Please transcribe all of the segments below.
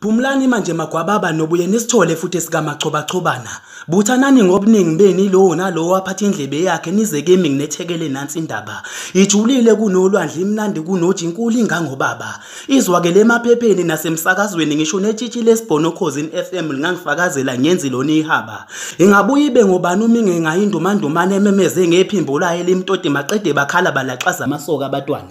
Phumlani manje magwababa nobuye nisithole futhi esikamachobachobana. Buthanani ngobuningi beni lowo nalowo aphatha indlebe yakhe nize kimi nginethekele nansi indaba. Ijulile kunolwandle imnandi kunoji inkulu ingangobaba. Izwakele emaphepheni nasemsakazweni ngisho netshitshi lesibhono Khozini FM lingangifakazela ngenzi lona ihaba. Ingabuye ibe ngobani uma ingengayindumandumane ememeze ngephimbo layo elimtoti maqede bakhala balaxaza amasoka abatwana.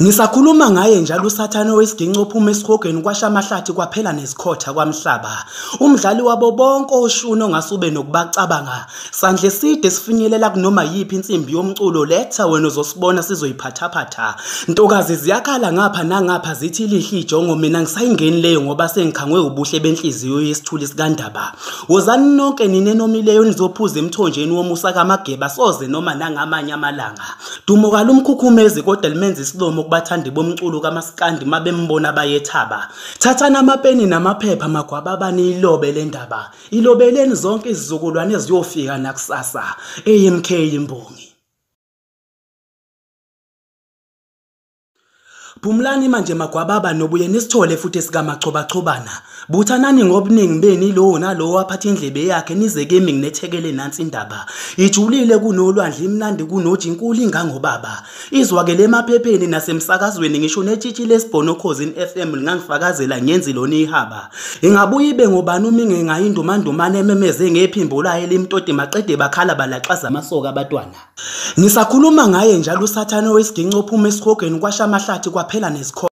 Ngisakhuluma ngaye njalo uSathane wesiginci ophuma esihogweni kwasha amahlathi kwaphela nezikhotha kwamhlaba. Umdlali wabo bonke oshuni ongasube nokubacabanga. Sandle side sifinyelela kunoma yiphi insimbi yomculo letha wena uzosibona sizoyiphathaphatha. Ntokazi ziyakhala ngapha nangapha zithi lihle ijongo mina ngisayingeni leyo ngoba sengikhangwe ubuhle benhliziyo yesithuli sikaNdaba. Wozani nonke nina enomileyo nizophuza emthonjeni womusa kaMageba soze noma nangamanye amalanga. Dumo kalumkhukhumezi kodwa limenza isilomo kubathandi bomculo kaMaskandi mabembona bayethaba. Thathani amapeni namaphepha magwababa niyilobe le ndaba. Ilobeleni zonke izizukulwane eziyofika nakusasa. AMK imbongi. Phumlani manje magwababa nobuye nisithole futhi esikamachobachobana. Buthanani ngobuningi beni lowo nalowo aphatha indlebe yakhe nize kimi nginethekele nansi indaba. Ijulile kunolwandle imnandi kunoji inkulu ingangobaba. Izwakele emaphepheni nasemsakazweni ngisho netshitshi lesibhono Khozini FM lingangifakazela ngenzi lona ihaba. Ingabuye ibe ngobani uma ingengayindumandumane ememeze ngephimbo layo elimtoti maqede bakhala balaxaza amasoka abatwana. Ngisakhuluma ngaye njalo uSathane wesiginci ophuma esihogweni kwasha amahlathi kwaphela nezikhotha.